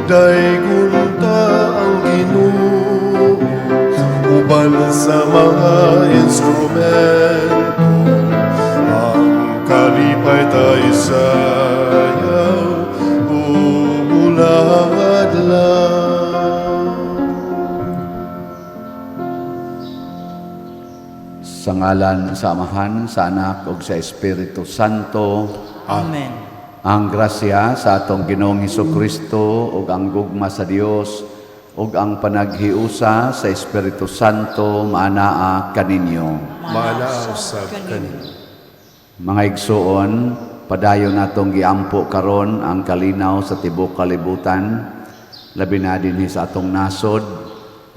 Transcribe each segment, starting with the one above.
Daygon ta ang Ginoo uban sa mga instrumento. Ang kalipay ta isayaw ug bulang adlaw. Sa ngalan sa Amahan, sa Anak ug sa Espiritu Santo. Amen. Ang grasya sa atong Ginoong Kristo ug ang gugma sa Dios ug ang panaghiusa sa Espiritu Santo maanaa kaninyo. Maanaa usab kaninyo. Mga igsuon, padayon natong giampo karon ang kalinaw sa tibuok kalibutan, labi na dinhi sa atong nasod,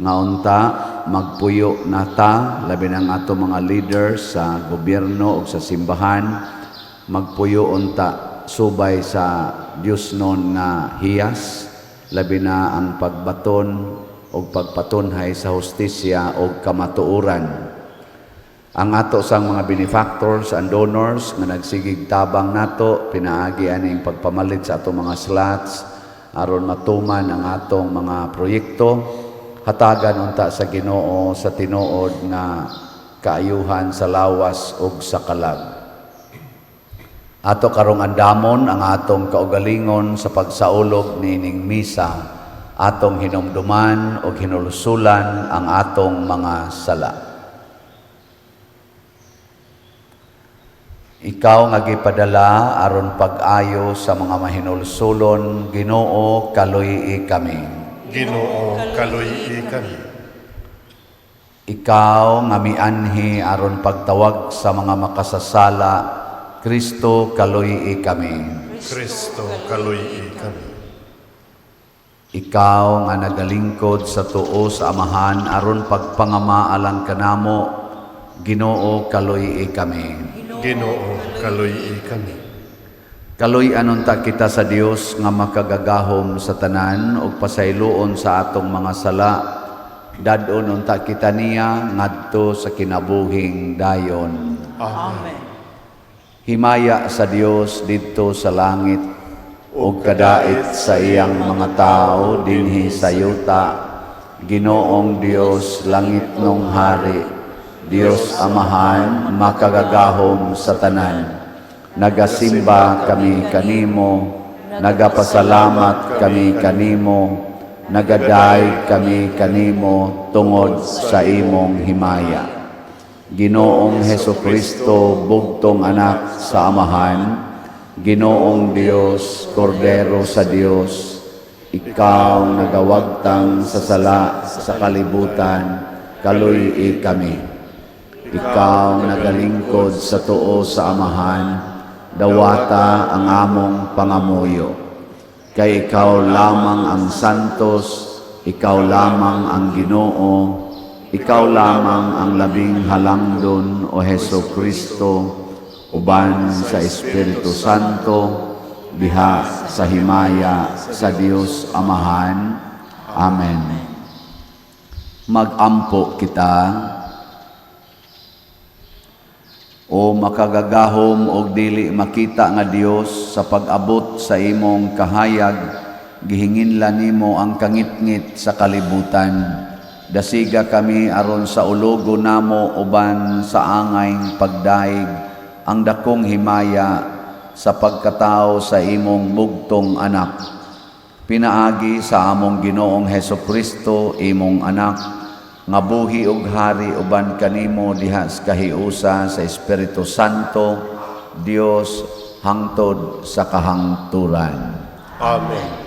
nga unta magpuyo nata, labi na ang atong mga leaders sa gobyerno ug sa simbahan, magpuyo unta subay sa Diosnon nga hiyas, labi na ang pagbaton ug pagpatunhay sa hustisya ug kamatuoran. Ang ato sang mga benefactors and donors nga nagsigig tabang nato pinaagi aning pagpamalit sa atong mga slots aron matuman ang atong mga proyekto, hatagan unta sa Ginoo sa tinuod nga kaayuhan sa lawas ug sa kalag. Ato karong andamon ang atong kaugalingon sa pagsaulog niining misa, atong hinumduman ug hinulsulan ang atong mga sala. Ikaw nga gipadala aron pag-ayo sa mga mahinulsulon, Ginoo, kaluy-i kami. Ginoo, kaluy-i kami. Ikaw nga mianhi aron pagtawag sa mga makasasala, Kristo, kaluy-i kami. Kristo, kaluy-i kami. Ikaw nga nagalingkod sa tuo sa Amahan aron pagpangama alang kanamo, Ginoo, kaluy-i kami. Ginoo, kaluy-i kami. Kaluy-an unta kita sa Dios nga makagagahom sa tanan ug pasayloon sa atong mga sala. Dad-on unta kita niya ngadto sa kinabuhing dayon. Amen. Himaya sa Dios didto sa langit ug kadait sa iyang mga tawo dinhi sa yuta. Ginoong Dios, langitnong hari, Dios Amahan, makagagahom sa tanan. Nagasimba kami kanimo, nagapasalamat kami kanimo, nagadayeg kami kanimo tungod sa imong himaya. Ginoong Heso Kristo, bugtong anak sa Amahan, Ginoong Dios, Kordero sa Dios, ikaw nagawagtang sa sala sa kalibutan, kaluy-i kami. Ikaw nagalingkod sa tuo sa Amahan, dawata ang among pangamuyo. Kay ikaw lamang ang santos, ikaw lamang ang Ginoo, ikaw lamang ang labing halangdon, o Heso Kristo, uban sa Espiritu Santo, diha sa himaya sa Dios Amahan. Amen. Magampo kita. O makagagahom og dili makita nga Dios, sa pag-abot sa imong kahayag, gihinginlan nimo ang kangitngit sa kalibutan. Dasiga kami aron sa ulogo namo uban sa angayng pagdaig ang dakong himaya sa pagkatao sa imong bugtong anak. Pinaagi sa among Ginoong Heso Kristo, imong anak, nga buhi ug hari uban kanimo diha sa kahiusa sa Espiritu Santo, Dios, hangtod sa kahangturan. Amen.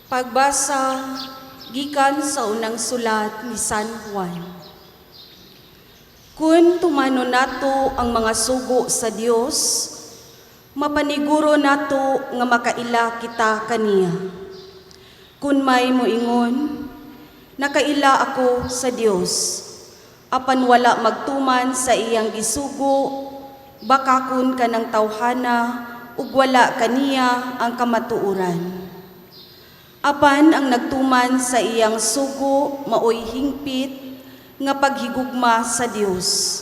Pagbasa gikan sa unang sulat ni San Juan. Kun tumano nato ang mga sugo sa Dios, mapaniguro nato nga makaila kita kaniya. Kun may moingon, nakaila ako sa Dios, apan wala magtuman sa iyang gisugo, bakakon kanang tawhana ug wala kaniya ang kamatuoran. Apan ang nagtuman sa iyang sugo maoy hingpit nga paghigugma sa Dios.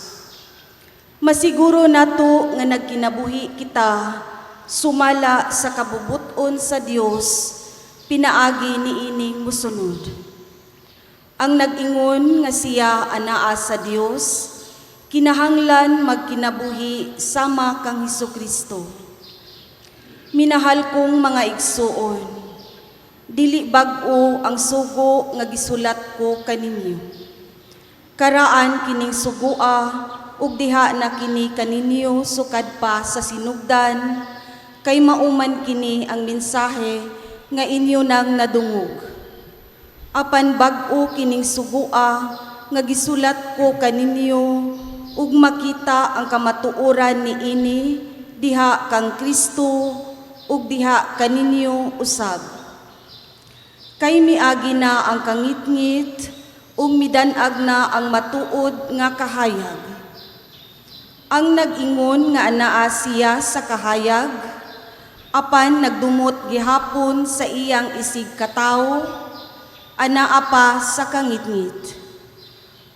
Masiguro nato nga nagkinabuhi kita sumala sa kabubuton sa Dios pinaagi niining mosunod. Ang nag-ingon nga siya anaa sa Dios, kinahanglan magkinabuhi sama kang Hesukristo. Minahal kong mga igsuon, dili bag-o ang sugo nga gisulat ko kaninyo. Karaan kining sugoa ug diha na kini kaninyo sukad pa sa sinugdan, kay mauman kini ang mensahe nga inyo nang nadungog. Apan bag-o kining sugoa nga gisulat ko kaninyo ug makita ang kamatuoran niini diha kang Kristo ug diha kaninyo usab. Kay miagi na ang kangitngit ug midan-ag na ang matuod nga kahayag. Ang nag-ingon nga anaa siya sa kahayag, apan nagdumot gihapon sa iyang isig katawo, anaa pa sa kangitngit.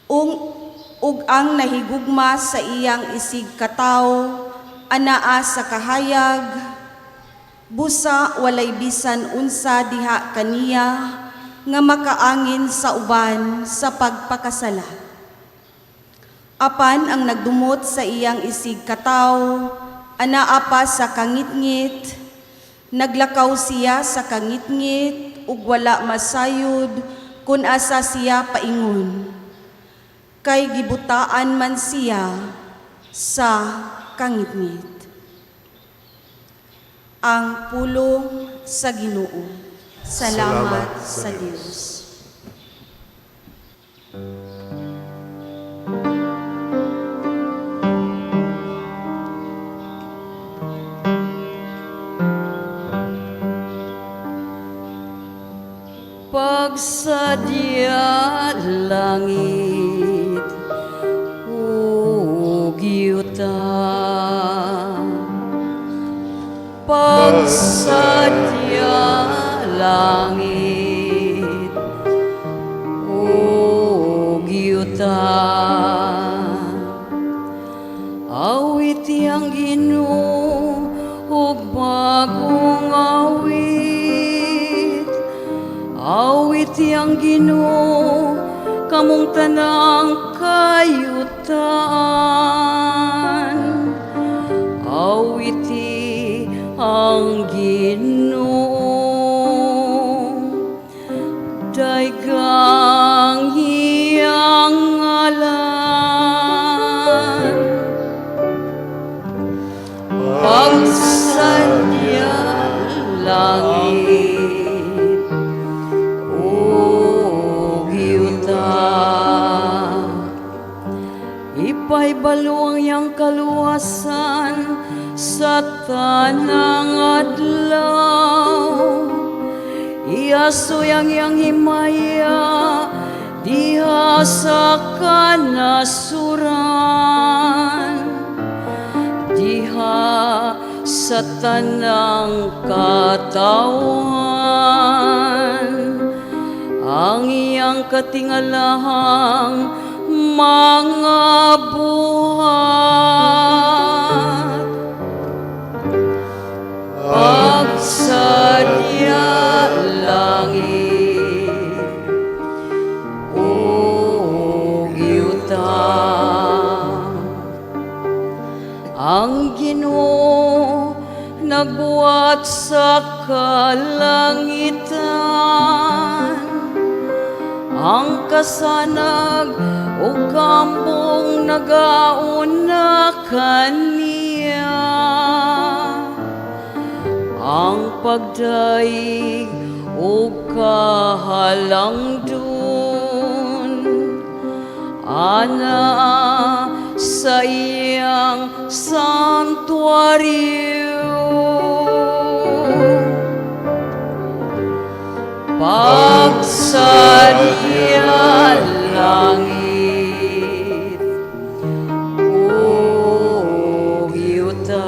Ug ang nahigugma sa iyang isig katawo, anaa sa kahayag, busa walay bisan unsa diha kaniya nga makaangin sa uban sa pagpakasala. Apan ang nagdumot sa iyang isig katawo, anaa pa sa kangitngit, naglakaw siya sa kangitngit ug wala masayod kung asa siya paingon. Kay gibutaan man siya sa kangitngit. Ang pulong sa Ginoo. Salamat Salamat sa sa Dios. Pagsadya langit ug yuta, pagsadya langit ug yuta, awit ang Ginoo ug bagong awit. Awit ang Ginoo, kamong tanang kayutaan. Awiti ang Ginoo, daygang iyang ngalan. Pagsadya langit ug yuta, ipaybalo ang iyang kaluwasan sa tanang adlaw. Iasoy ang iyang himaya diha sa kanasuran, diha sa tanang katawan ang iyang katingalahang mga buhat. Pagsadya langit ug yuta, ang Ginoo nagbuhat sa kalangitan, ang kasanag ug kambong nagauna kaniya, ang pagdaig ug kahalangdon ana sa iyang santuaryo. Pagsadya langit ug yuta.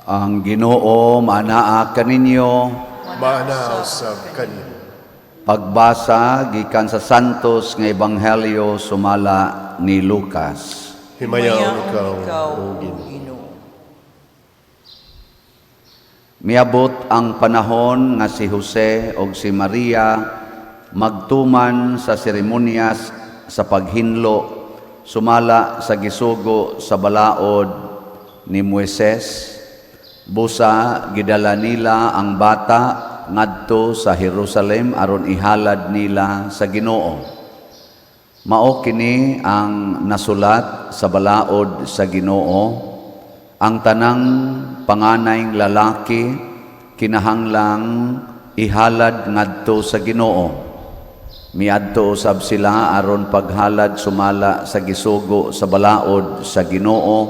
Ang Ginoo maanaa kaninyo. Maanaa usab kanimo. Pagbasa gikan sa Santos nga Ebanghelyo sumala ni Lucas. Himayaon ikaw, O Ginoo. Ginoo. Miabot ang panahon nga si Jose og si Maria magtuman sa seremonyas sa paghinlo sumala sa gisugo sa balaod ni Moises. Busa gidala nila ang bata ngadto sa Jerusalem aron ihalad nila sa Ginoo. Mao kini ang nasulat sa balaod sa Ginoo: ang tanang panganayng lalaki kinahanglang ihalad ngadto sa Ginoo. Miadto usab sila aron paghalad sumala sa gisugo sa balaod sa Ginoo,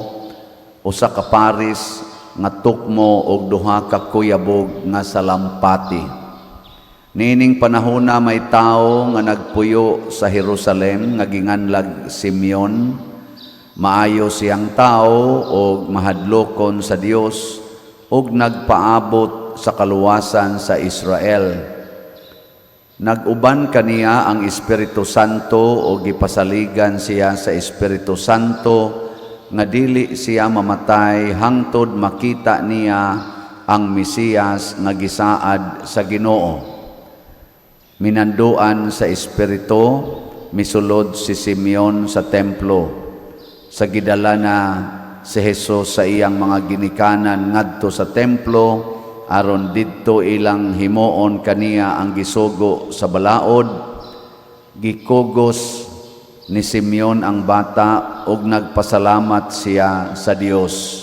usa ka paris nga tukmo og duha ka kuyabog nga salampati. Niining panahona may tawo nga nagpuyo sa Jerusalem nga ginganlag Simeon. Maayo siyang tao og mahadlokon sa Dios og nagpaabot sa kaluwasan sa Israel. Nag-uban kaniya ang Espiritu Santo og gipasaligan siya sa Espiritu Santo nga dili siya mamatay hangtod makita niya ang Mesiyas nga gisaad sa Ginoo. Minanduan sa Espiritu, misulod si Simeon sa templo. Sa gidala na si Jesus sa iyang mga ginikanan ngadto sa templo, aron didto ilang himuon kaniya ang gisugo sa balaod. Gikugos ni Simeon ang bata ug nagpasalamat siya sa Dios.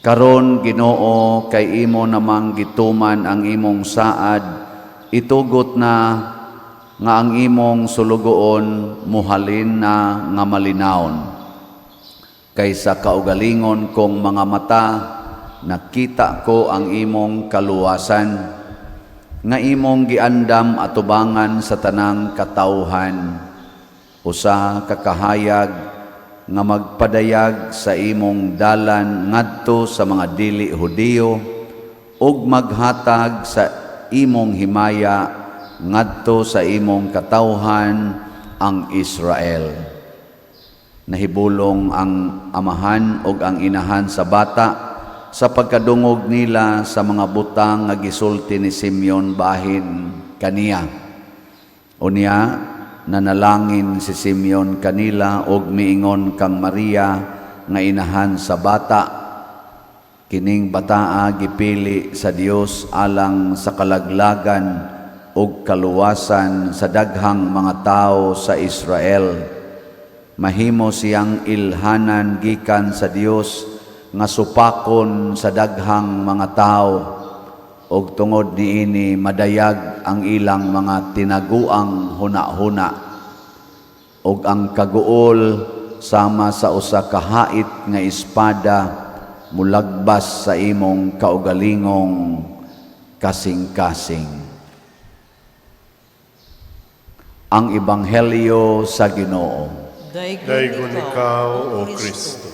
Karon, Ginoo, kay imo namang gituman ang imong saad, itugot na nga ang imong sulugoon muhalin na nga malinawon. Kay sa kaugalingon kong mga mata, nakita ko ang imong kaluwasan, nga imong giandam atubangan sa tanang katawhan, usa ka kahayag nga magpadayag sa imong dalan ngadto sa mga dili Hudiyo ug maghatag sa imong himaya ngadto sa imong katawhan ang Israel. Nahibulong ang amahan ug ang inahan sa bata sa pagkadungog nila sa mga butang nga gisulti ni Simeon bahin kaniya. Unya nanalangin si Simeon kanila ug miingon kang Maria nga inahan sa bata, kining bataa gipili sa Dios alang sa kalaglagan ug kaluwasan sa daghang mga tawo sa Israel. Mahimo siyang ilhanan gikan sa Dios nga supakon sa daghang mga tawo, ug tungod niini madayag ang ilang mga tinaguang huna-huna, ug ang kaguol sama sa usa ka hait nga espada mulagbas sa imong kaugalingong kasing-kasing. Ang Ebanghelyo sa Ginoo. Daygon ikaw, O Kristo.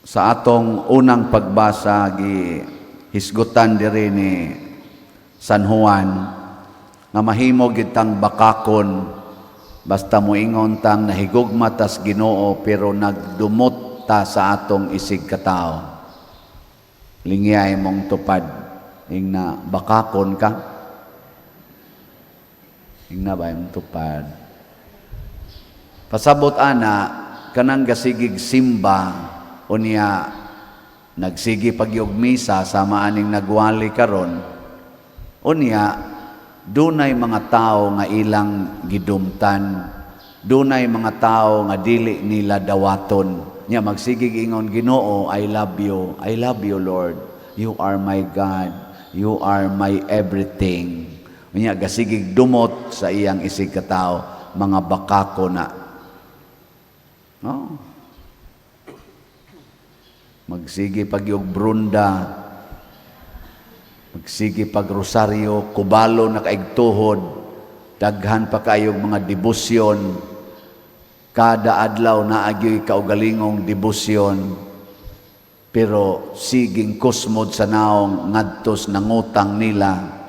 Sa atong unang pagbasa, gi hisgutan diri ni San Juan nga mahimo gid tang bakakon basta moingon tang nahigugma tas Ginoo pero nagdumot ta sa atong isig katawo. Lingyay mong tupad, ingna bakakon ka. Ingna ba imong tupad? Pasabot ana kanang gasigig simba, unya nagsigi pagyog misa sama aning nagwali karon, unya dunay mga tawo nga ilang gidumtan, dunay mga tawo nga dili nila dawaton. Nya magsigig ingon, Ginoo, I love you, I love you Lord, you are my God, you are my everything. Unya gasigig dumot sa iyang isig katawo, mga bakako na. No? Magsige pagyog brunda, magsige pag rosaryo, kubalo na kaigtuhod, Daghan pa kayong mga debosyon. Kada adlaw naa gyoy kaugalingong debosyon. Pero siging kusmod sa naong ngadtos nangutang nila.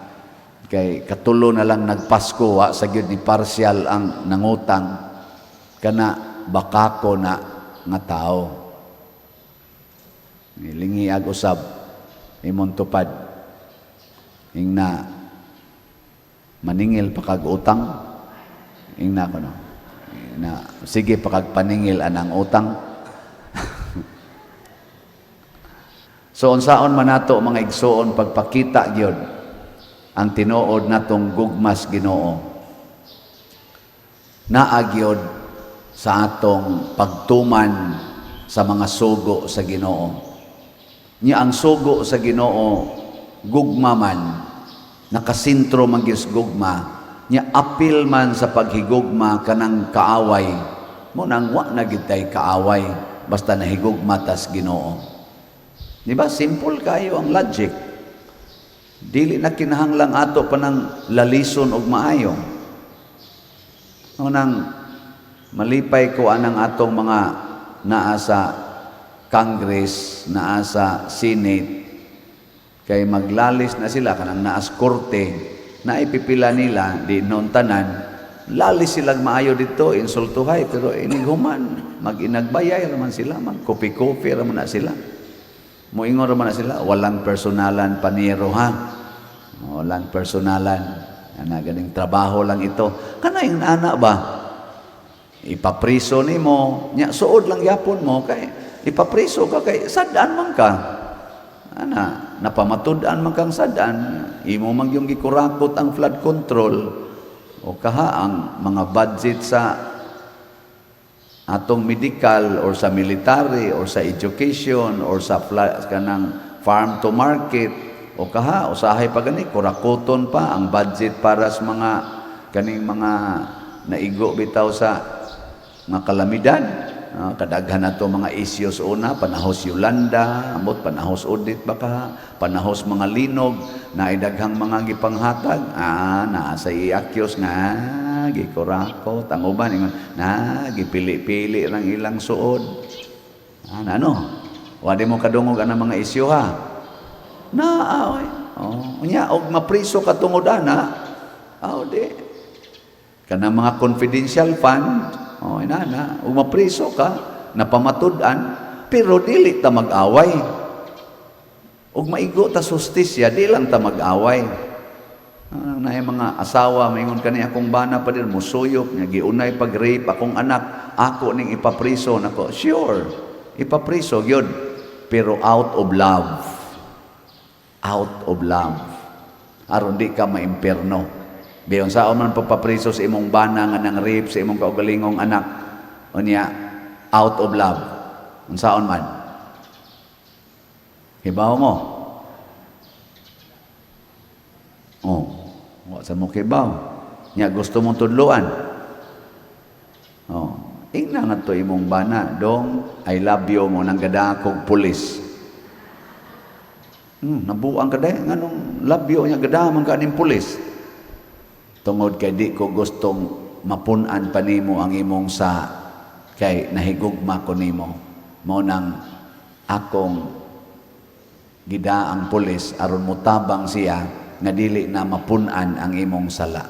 Kay katulo na lang nagpasko, wa sa gyud ni partial ang nangutang. Kana bakako na nga tao. Lingi ag usab imong tupad. Ingna maningil pa kag utang. Ingna ko no. Na sige pa kag paningil anang utang. So unsaon man nato, mga igsoon, pagpakita gyud ang tinuod natong gugmas Ginoo? Naa gyud sa atong pagtuman sa mga sugo sa Ginoo. Nya ang sugo sa Ginoo gugma man, nakasentro man gyud sa gugma, nya apil man sa paghigugma kanang kaaway. Mo nang wa na gyud tay kaaway basta nahigugma tas Ginoo. Di ba? Simple kayo ang logic. Dili na kinahanglang ato pa ng lalison og maayo. Mo nang malipay ko anang atong mga naa sa Congress, naa sa Senate, kay maglalis na sila kanang naas korte, na ipipila nila di noon tanan, lalis silang maayo dito, insultuhay, pero inighuman, mag-inagbayay raman sila, mag-kopi-kopi raman na sila. Moingon raman na sila, "Walang personalan, paniro, ha. Walang personalan. Ana, ganing trabaho lang ito." Kana yung ana ba? Ipapriso nimo, nya suod lang yapon mo kay ipapriso ka kay sad-an man ka. Ana, napamatud-an man kang sad-an, imo man yung gikurakot ang flood control o kaha ang mga budget sa atong medical or sa military or sa education or sa kanang farm to market o kaha usahay pa gani kurakoton pa ang budget para sa mga kaning mga naigo bitaw sa mga kalamidad. Kadaghan na to mga issues una panahos Yolanda, ambot panahos Odette baka, panahos mga linog na daghang mga gipanghatag, naa sa i-accuse nga gikurakot ang uban, ingon na gipili-pili lang ilang suod. Na ano, wa di mo kadungog anang mga isyu ha na oy. Oh, unya og mapriso ka tungod ana, aw di kanang mga confidential fund. Oh, inana, ug mapriso ka, napamatud-an, pero dili ta mag-away. Ug maigo ta sustisya, di lang ta mag-away. Na mga asawa, maingon kani akong bana pa din, musuyop, nga giunay pag-rape akong anak, ako ning ipapriso nako. Sure, ipapriso gyud, pero out of love. Out of love. Aron di ka maimperno. Biyon sa man pagpapriso sa imong bana nga nang rape sa imong kaugalingong anak, unya out of love. Unsaon man? Hibaw mo? Oh, wa sa mo kibaw. Nya gusto mong tudloan. Oh, ingna nga to imong bana, "Dong, I love you mo nang gadakog pulis." Nabuang ka day nganong love you nya gada man ka ning pulis? "Tungod kay di ko gustong mapun-an pa nimo ang imong sa kay nahigugma ko nimo. Mao nang akong gida ang pulis aron motabang siya nga dili na mapun-an ang imong sala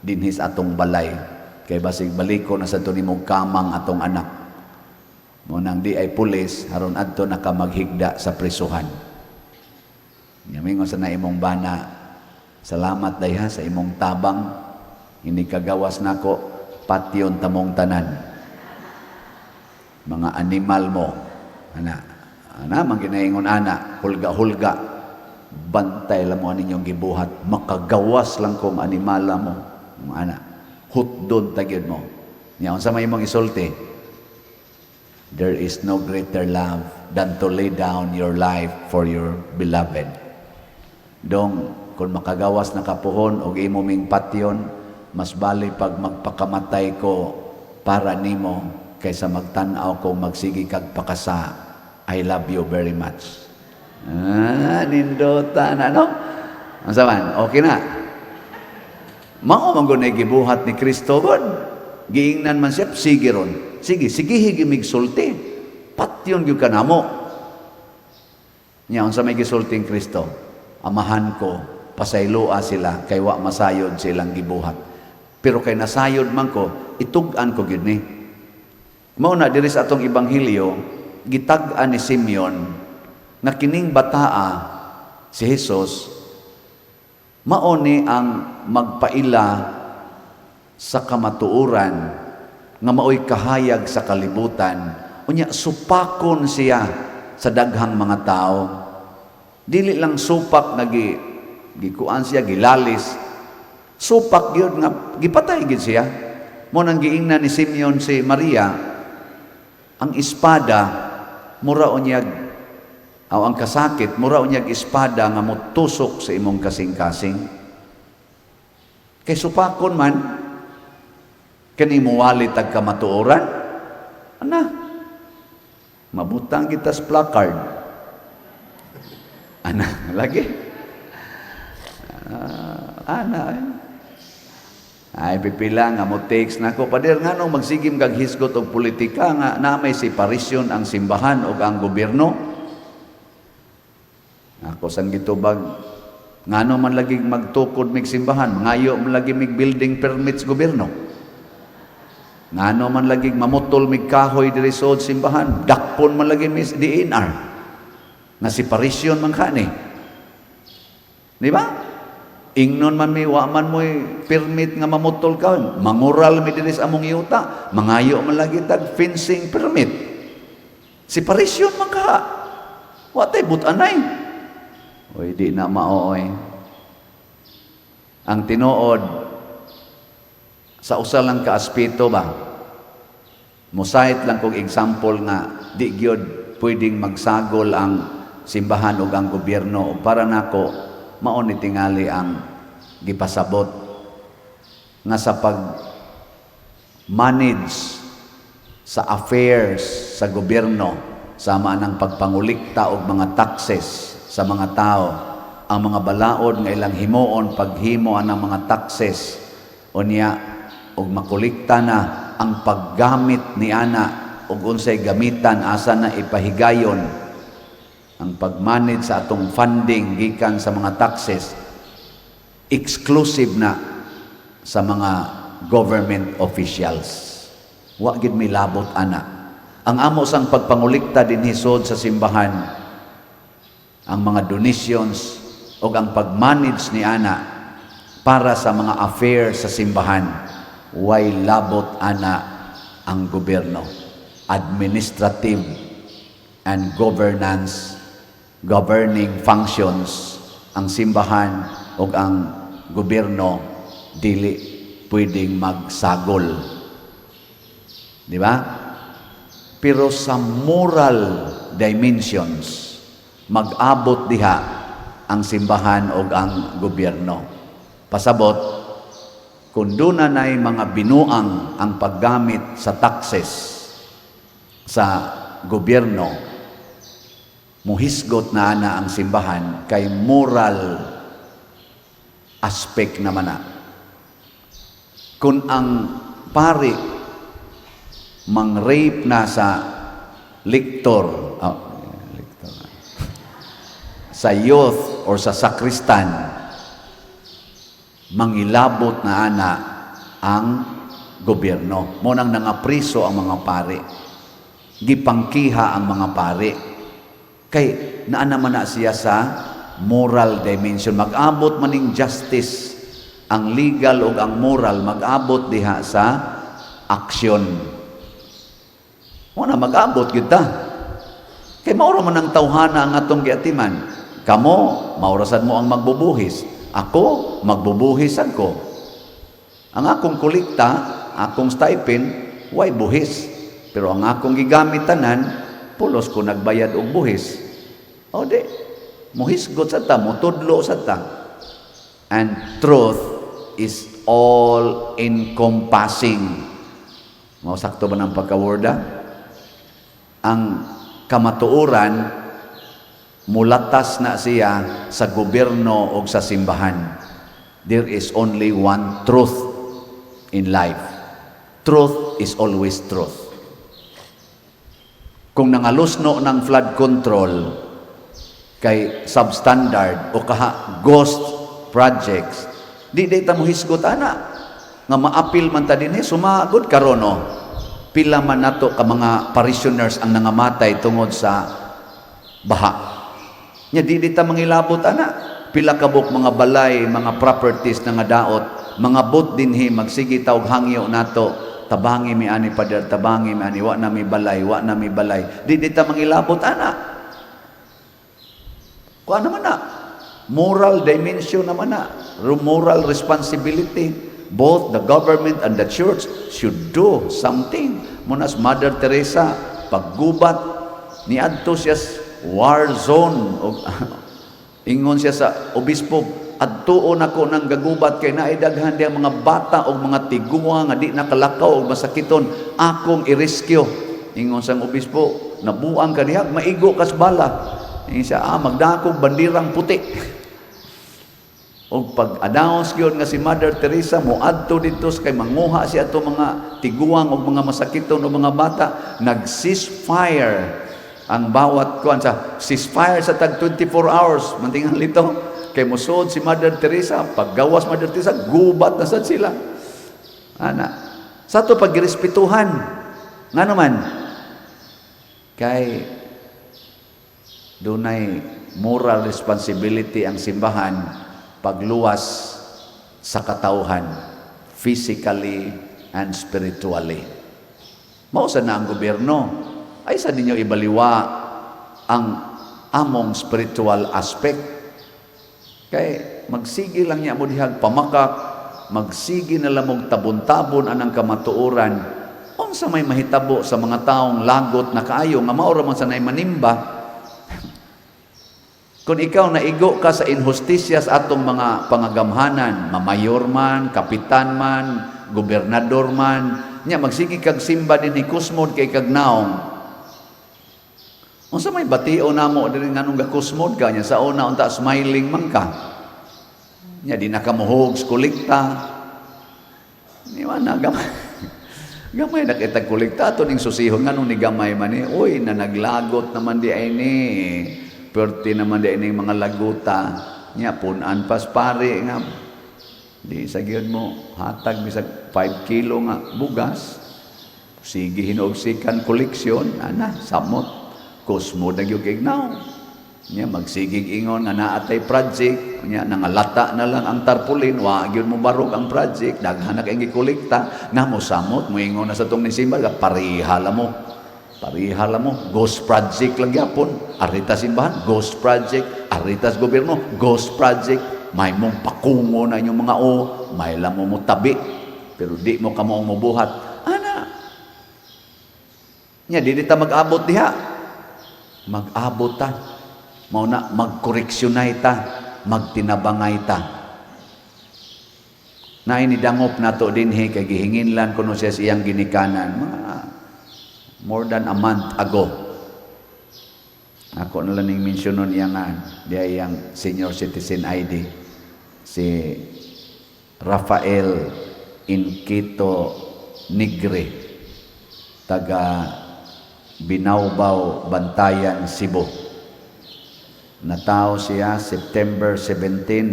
dinhi sa atong balay kay basig baliko na sa nimo kamang atong anak. Mao nang di ay pulis aron adto na ka maghigda sa prisuhan." Nya mingon sa na imong bana, "Salamat dayha sa imong tabang. Ini kagawas nako, patyon tamong tanan. Mga animal mo." Ana, ana man ginaingon ana, hulga-hulga. "Bantay lang mo ninyong gibuhat, makagawas lang kong animala mo." Mga ana, hutdon ta gyud mo. Nya unsa may imong isulti? "There is no greater love than to lay down your life for your beloved. Dong, kung makagawas na kapuhon og imo ming patyon, mas bali pag magpakamatay ko para nimo kaysa magtan-aw ko magsigi kag pakasa. I love you very much." Ah, nindota na, no? Unsa man? Okay na. Mao man gud gibuhat ni Kristo god. Giingnan man siya, "Sige ron. Sige, sige higimig sulti. Patyon gyud ka namo." Nya unsa may gisulti ni Kristo? "Amahan ko, pasayloa sila kay wa masayod silang gibuhat. Pero kay nasayod man ko, itug-an ko gyud ni." Mao na diri sa atong ebanghelyo, gitag-an ni Simeon na kining bataa si Jesus mao ni ang magpaila sa kamatuoran nga maoy kahayag sa kalibutan, unya supakon siya sa daghang mga tao. Dili lang supak nga gikuan siya, gilalis, supak gyud nga gipatay gyud siya. Mao nang giingnan ni Simeon si Maria, ang espada mura unyag aw ang kasakit mura unyag espada nga motusok sa imong kasing-kasing kay supakon man. Kani muwali tag kamatuoran, ana, mabutang kita sa placard, ana lagi. Ah, ana eh. Ay, pipila nga mo takes nako, "Pader, nganong magsigim kag hisgot og politika nga na may separasyon ang simbahan ug ang gobyerno?" Ako sang gitubag, ngano man lagi magtukod mig simbahan, mangayo man lagi mig building permits gobyerno? Ngano man lagi mamutol mig kahoy diri sa simbahan, dakpon man lagi mis DENR? Nga separasyon man kani. Di ba? Ingnon man mi, wa man mo'y permit nga mamutol ka, mangural mi diri sa among yuta, mangayo man lagi tag fencing permit. Separasyon man ka. Wa tay butanay. Oy, di na maoy. Ang tinuod, sa usa lang ka aspeto ba? Mo-cite lang kog example nga di gyud pwedeng magsagol ang simbahan ug ang gobyerno, ug para nako mao ni tingali ang gipasabot nga sa pag manage sa affairs sa gobyerno, sama ng pagpangulikta og mga taxes sa mga tao, ang mga balaod nga ilang himuon paghimo ang mga taxes, unya og makulikta na, ang paggamit ni ana og unsay gamitan, asa na ipahigayon, ang pag-manage sa atong funding gikan sa mga taxes, exclusive na sa mga government officials. Wa gid may labot ana. Ang amo sang pagpangulikta dinhi sod sa simbahan, ang mga donations o ang pag-manage ni ana para sa mga affairs sa simbahan, way labot ana ang gobyerno. Administrative and governance, governing functions, ang simbahan o ang gobyerno dili pwedeng magsagol. Di ba? Pero sa moral dimensions, mag-abot diha ang simbahan o ang gobyerno. Pasabot, kung doon na mga binuang ang paggamit sa taxes sa gobyerno, muhisgot na ana ang simbahan kay moral aspect naman na. Kung ang pari mang-rape na sa lector, oh, lector, sa youth or sa sakristan, mangilabot na ana ang gobyerno. Mao nang nangapriso ang mga pari. Gipangkiha ang mga pari. Kay naa naman na siya sa moral dimension. Mag-abot maning justice, ang legal o ang moral, mag-abot diha sa aksyon. Mao na mag-abot gyud ta. Kay maura man ang tawhana ang atong giatiman. Kamo, maura sad mo ang magbubuhis. Ako, magbubuhis ako. Ang akong kolekta, akong stipend, way buhis. Pero ang akong gigamit tanan, pulos ko nagbayad og buhis. O di, muhisgot sa ta, mutudlo sa ta. And truth is all encompassing. Mao sakto ba ng pagkaworda? Ang kamatuoran, mulatas na siya sa gobyerno o sa simbahan. There is only one truth in life. Truth is always truth. Kung nangalusno ng flood control kay substandard o kaha ghost projects, di ta mo hisgot ana nga maapil man ta dinhi. Sumagod karon, no, pila man nato ka mga parishioners ang nangamatay tungod sa baha. Nya di ta mangilabot ana. Pila kabuk mga balay, mga properties na nga daot, mga bot dinhi, magsige ta og hangyo nato, "Tabangi mi ani, Pader, tabangi mi ani, wa na mi balay, wa na mi balay." Di ta mangilabot ana. Kuha naman na. Moral dimension naman na. Moral responsibility. Both the government and the church should do something. Mao na si Mother Teresa, paggubat, niadto siya sa war zone. O, ingon siya sa obispo, "Adtuon ako ng gagubat kay naay daghan diya mga bata o mga tiguang nga di nakalakaw og masakiton, akong i-rescue." Ingon sang obispo, "Nabuang ka diha, maigo kas bala." Ingon siya, "Ah, magdakog bandirang puti." Og pag-announce gyud nga si Mother Teresa moadto didto kay manguha siya ato mga tiguang og mga masakiton o mga bata, nag-ceasefire ang bawat kuan sa ceasefire sa tag 24 hours. Mantingan lito kay mosud si Mother Teresa. Paggawas Mother Teresa, gubat na sad sila ana. Sa ato pagrespetuhan, ngano man kay dunay moral responsibility ang simbahan pagluwas sa katawhan physically and spiritually. Mao sa na ang gobyerno ay sa ninyo ibaliwa ang among spiritual aspect. Kay magsige lang niya mo dihag pamakak, magsige na lang mong tabon-tabon anang kamatuoran. Unsa may mahitabo sa mga taong lagot na kaayo nga mao ra man sa nay manimba? Kung ikaw naigo ka sa inhustisya sa atong mga pangagamhanan, mamayor man, kapitan man, gobernador man, nya magsige kag simba dinhi, kusmod kay kag naong. Unsa may batio namo diri nganong gakusmod ka? Nya sa una unta smiling man ka. Nya di na ka muhog sa kolekta. Ni na gamay. Gamay na kita kolekta ato ning susihon nganong ni gamay man ni. Uy, na naglagot naman di ay ni. Perti naman di ay mga laguta. Nya punan pas pare nga di sa gyud mo hatag bisag 5 kilo nga bugas. Sige hinuog sikan koleksyon ana, samot. Kusmo na gyud kay naong. Nya magsigig ingon nga naa tay project, nya nangalata na lang ang tarpaulin, wa gyud mo barog ang project, daghan na kay gikolekta, na mo samot, moingon na sa tong nisimba, pareha la mo. Pareha la mo, ghost project lang gyapon. Arita simbahan, ghost project, aritas gobyerno, ghost project. May mong pakungo na inyong mga o, may lang mo mo tabi, pero di mo kamo ang mubuhat. Ana. Nya di ta mag-abot diha. Mag-abot ta. Mao na magkoreksiyonay ta, magtinabangay ta. Naay nidangop nato dinhi kay gihinginlan kuno siya sa iyang ginikanan mga more than a month ago. Ako na lang ning mensyonon iya nga diya iyang senior citizen ID, si Rafael Inquito Nigre, taga Binawbaw, Bantayan, Cebu. Natao siya September 17,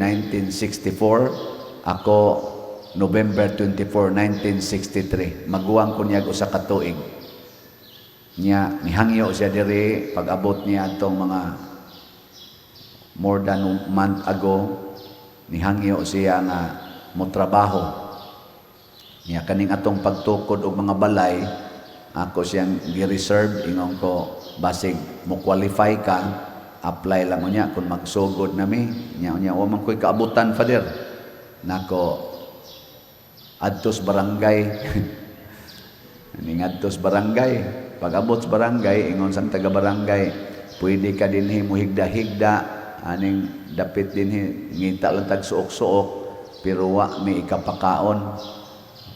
1964. Ako November 24, 1963. Maguwang ko niya usa ka tuig. Niya mihangyo siya diri pag-abot niya atong mga more than a month ago, nihangyo siya nga mo trabaho. Niya kaning atong pagtukod og mga balay, ako siyang gi-reserve. Ingon ko, "Basig mo qualify ka, apply lang unya kung magsugod nami." Nya unya, "Wa man ko'y kaabutan, Father." Nako, adtos barangay. Ning adtos barangay, pag abot sa barangay, ingon sang taga barangay, "Pwede ka dinhi muhigda-higda aning dapit dinhi, ngita lang tag suok-suok, pero wa mi ikapakaon."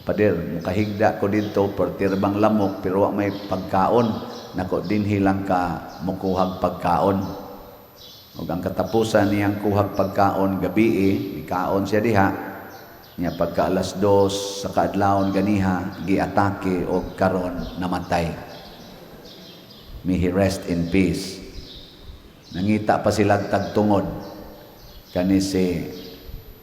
"Pader, mukahigda ko dito, pertirbang lamok, pero wa may pagkaon." "Nako, dinhi lang ka mukuhag pagkaon." Ug ang katapusan niyang kuhag pagkaon gabi, mikaon siya diha. Nya pagka 2:00 sa kaadlawon ganiha, giatake og karon namatay. May he rest in peace. Nangita pa sila tagtungod kani si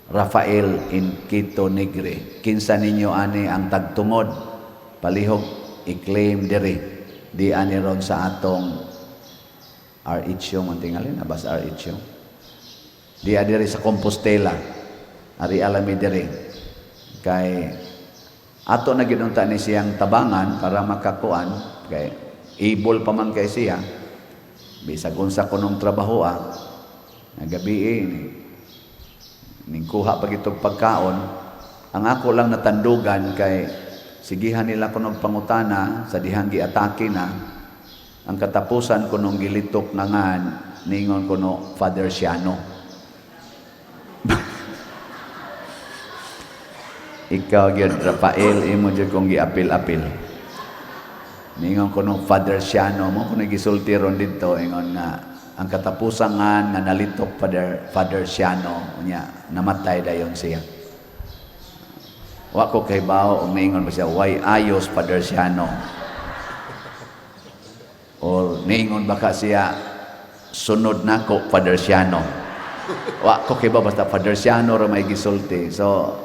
Rafael Inquito Negre. Kinsa ninyo ani ang tagtungod? Palihog i-claim diri. Di ani ron sa atong RH yung ang tingali na bas RH yung. Di diri sa Compostela. Ari alami diri. Kay ato na gyud unta ni siyang tabangan para makakuan kay able pa man kay siya. Bisag unsa kunong trabaho ah. Nagabi eh, ning kuha pa gitog pagkaon. Ang ako lang natandugan kay sigihan nila kunog pangutana sa dihang giatake na ang katapusan kunong gilitok na ngan ningon kuno Father Siano. Ikaw gyud, Rafael, imo gyud kong giapil-apil. Ningon kuno Father Siano mo kuno gisulti ron didto, ingon nga ang katapusan nga nga nalitok Father Siano, unya namatay dayon siya. Wa ko kahibaw og niingon ba siya, "Why ayos, Father Siano?" Or niingon ba ka siya, "Sunod nako, Father Siano"? Wa ko kahibaw, basta Father Siano ra may gisulti. So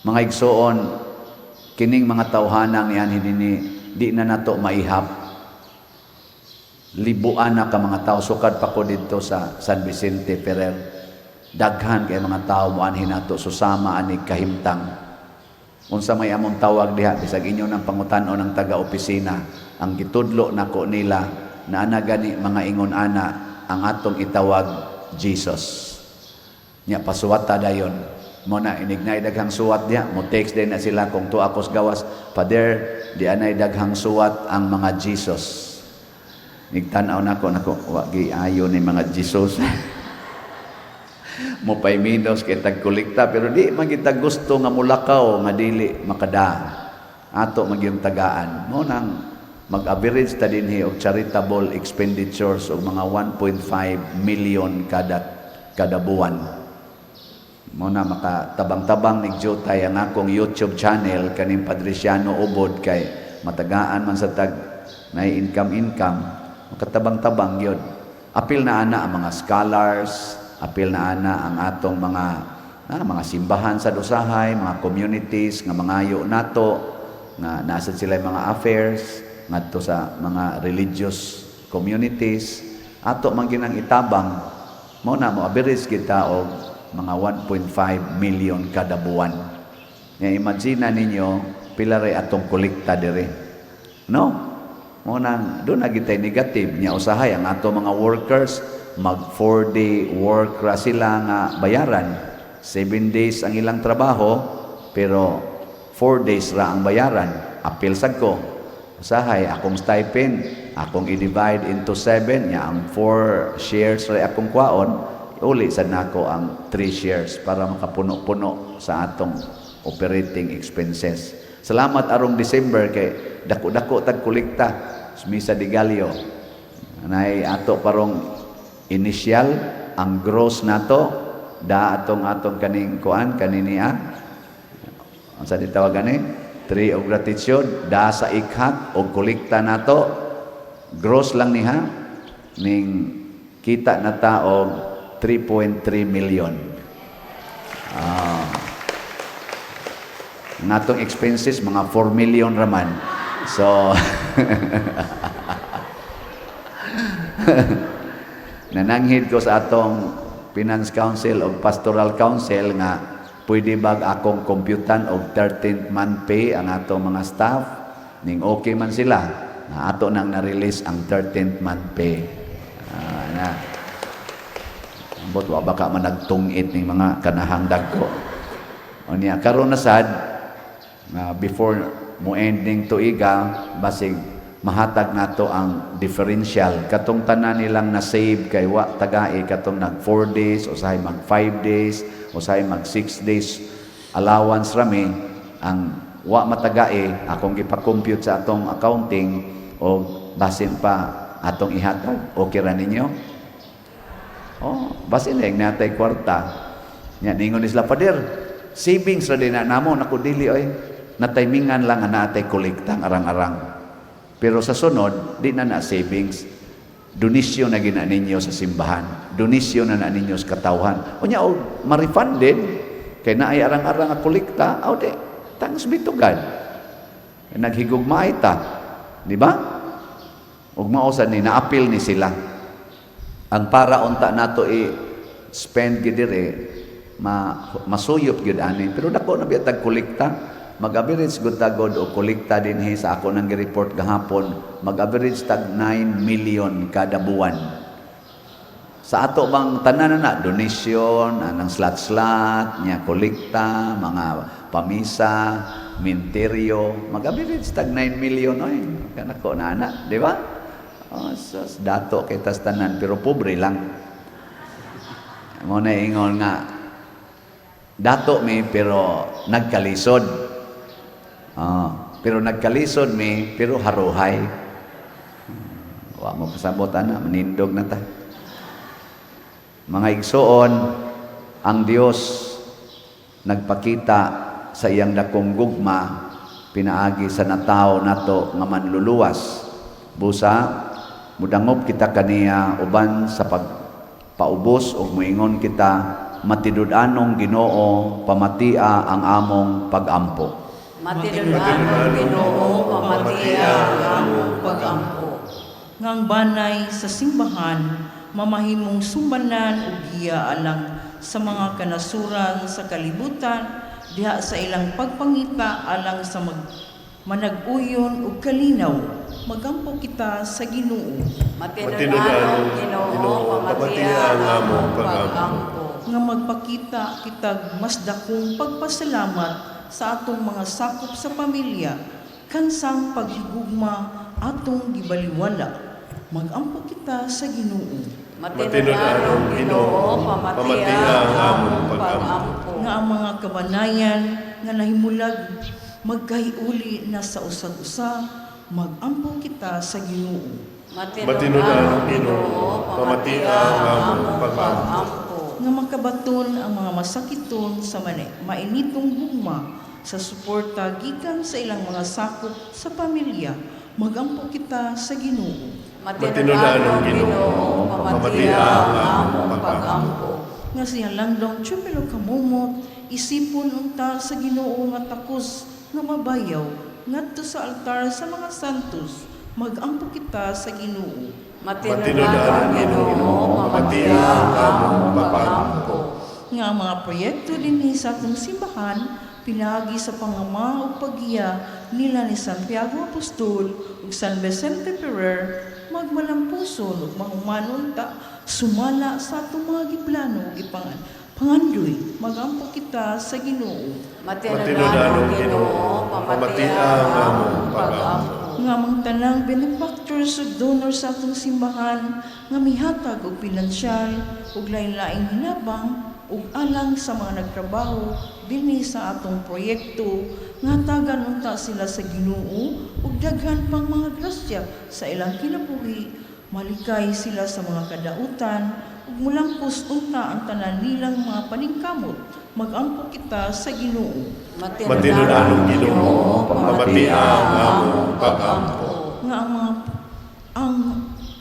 mga igsoon, kining mga tawhanang nianhi dinhi, di na nato maihap. Libuan na ka mga tao. Sukad pa ko didto sa San Vicente Ferrer. Daghan kay mga tao moanhi nato susama ani kahimtang. Unsa may among tawag diha, bisag inyo nang pangutan-on ng taga-opisina, ang gitudlo nako nila na ana gani mga ingon ana ang atong itawag Jesus. Nya pasuwata dayon. Mo na inig naay daghang suwat diha, mo text din na sila kung tuwa ko sa gawas, "Father, di anay daghang suwat ang mga Jesus." Nigtan-aw nako nako, wa giayo ni mga Jesus. Mo pay minus kay tagkolekta, pero di man kita gusto nga mulakaw nga dili makada. Ato magyung tagaan. Mo nang mag-average ta dinhi og charitable expenditures og mga 1.5 million kada kada buwan. Mo na makatabang-tabang nig jutay ang akong YouTube channel kaning Padriciano Ubod kay matagaan man sa tag na income income, makatabang-tabang gyud. Apil na ana ang mga scholars, apil na ana ang atong mga simbahan sa usahay, mga communities nga mangayo nato nga nasa sila mga affairs ngadto sa mga religious communities, ato man ginang itabang. Mo na mo average kita og mga 1.5 million kada buwan. Nga imagine na ninyo pila ray atong kolekta diri. No? Mo nang do na gitay negative nya. Usahay ang ato mga workers mag 4-day work ra sila nga bayaran. 7 days ang ilang trabaho pero 4 days ra ang bayaran. Apil sad ko. Usahay akong stipend, akong i-divide into 7 nya ang 4 shares ra akong kwaon, uli sad nako ang 3 shares para makapuno-puno sa atong operating expenses. Salamat arong December kay dako-dako tag kolekta sa Misa de Gallo. Nay ato parong initial ang gross nato da atong atong kaning kuan kanini ah. Ang sa tawag gani? Tree of Gratitude da sa ikhak og kolekta nato, gross lang niha ning kita na ta og 3.3 million. Ah. Ang atong expenses mga 4 million raman. So nananghid ko sa atong Finance Council o Pastoral Council nga pwede bag akong computan og 13th month pay ang atong mga staff, ning okay man sila na ato nang na-release ang 13th month pay. Ah, na. Ambot wa baka man nagtungit ning mga kanahang dagko. Unya karon na sad nga before mo ending tuiga, basig mahatag nato ang differential katong tanan nilang na save kay wa tagai katong nag 4 days, usahay mag 5 days, usahay mag 6 days allowance rami ang wa matagae, akong gipa-compute sa atong accounting o basin pa atong ihatag. Okay ra ninyo? Oh, basin na natay kwarta nya. Ningon ni sila, "Pader, Savings ra din na namo, naku, dili oy. Nataymingan lang nga naatay kolektang arang-arang. Pero sa sunod, di na na savings. Donisyon na gina ninyo sa simbahan. Donisyon na na ninyo sa katawhan. Unya, og ma-refund din. Kay naay arang-arang nga kolekta, aw di, thanks be to God. Naghigugmaay ta. Di ba? Ug mao sad ni naapil ni sila. Ang para unta nato i-spend gid dire, masuyop gyud ani, pero dako na biya tag kolekta. Mag-average gud ta god og kolekta dinhi. Sa ako nang gi-report gahapon, mag-average tag 9 million kada buwan sa ato bang tanan na na donation, anang slot-slot nya, kolekta, mga pamisa, minteryo, mag-average tag 9 million oy. Kanako na ana, di ba? Oh, sus, dato kay tas tanan pero pobre lang. Mo na ingon nga dato mi pero nagkalisod. Oh, pero nagkalisod mi pero haruhay. Wa mo pasabot ana, manindog na ta. Mga igsoon, ang Dios nagpakita sa iyang dakong gugma pinaagi sa natawo nato nga manluluwas. Busa mudangop kita kaniya uban sa pagpaubos ug moingon kita, "Matinud-anong Ginoo, pamatia ang among pagampo." Matinud-anong Ginoo, pamatia ang among pagampo. Nga ang banay sa simbahan mamahimong sumbanan ug giya alang sa mga kanasuran sa kalibutan diha sa ilang pagpangita alang sa manag-uyon ug kalinaw. Magampo kita sa Ginoo. Matinud-anong Ginoo, pamatia ang among pagampo. Nga magpakita kitag mas dakong pagpasalamat sa atong mga sakop sa pamilya kansang paghigugma atong gibaliwala. Magampo kita sa Ginoo. Matinud-anong Ginoo, pamatia ang among pagampo. Nga ang mga kabanayan nga nahimulag magkahiuli na sa usag-usa. Magampo kita sa Ginoo. Matinud-anong Ginoo, pamatia ang among pagampo. Nga makabaton ang mga masakiton sa mainitong gugma sa suporta gikan sa ilang mga sakop sa pamilya. Magampo kita sa Ginoo. Matinud-anong Ginoo, pamatia ang among pagampo. Nga si Langdong Chumelo Kamumot isipon unta sa Ginoo nga takos nga mabayaw ngadto sa altar sa mga santos. Magampo kita sa Ginoo. Matinud-anong Ginoo, pamatia ang among pagampo. Nga ang mga proyekto dinhi sa atong simbahan pinaagi sa pangama ug paggiya nila ni Santiago Apostol ug San Vicente Ferrer magmalampuson ug mahuman unta sumala sa atong mga giplano ug pangandoy. Magampo kita sa Ginoo. Matinud-anong Ginoo, pamatia ang among pagampo. Nga among tanang benefactors ug donors sa atong simbahan nga mihatag og pinansyal ug lain-laing hinabang ug alang sa mga nagtrabaho dinhi sa atong proyekto, nga tagan unta sila sa Ginoo ug daghan pang mga grasya sa ilang kinabuhi, malikay sila sa mga kadautan ug mulampos unta ang tanan nilang mga paningkamot. Magampo kita sa Ginoo. Matinud-anong Ginoo, pamatia ang among pagampo. Nga ang mga ang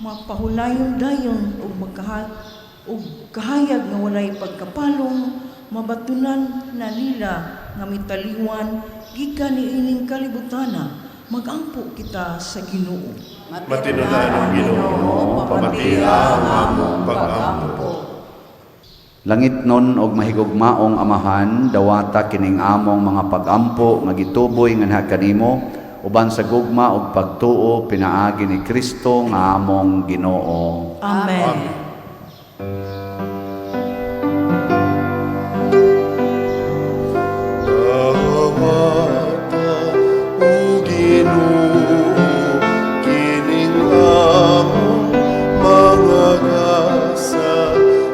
mapahulayon dayon ug ug kahayag nga walay pagkapalong mabatunan na nila nga mitaliwan gikan niining kalibutana. Magampo kita sa Ginoo. Matinud-anong Ginoo, pamatia ang among pagampo. Langitnon og mahigugmaong Amahan, dawata kining among mga pagampo nga gituboy nganha kanimo uban sa gugma ug pagtuo pinaagi ni Kristo nga among Ginoo. Amen. Dawata, o Ginoo, kining among mga gasa,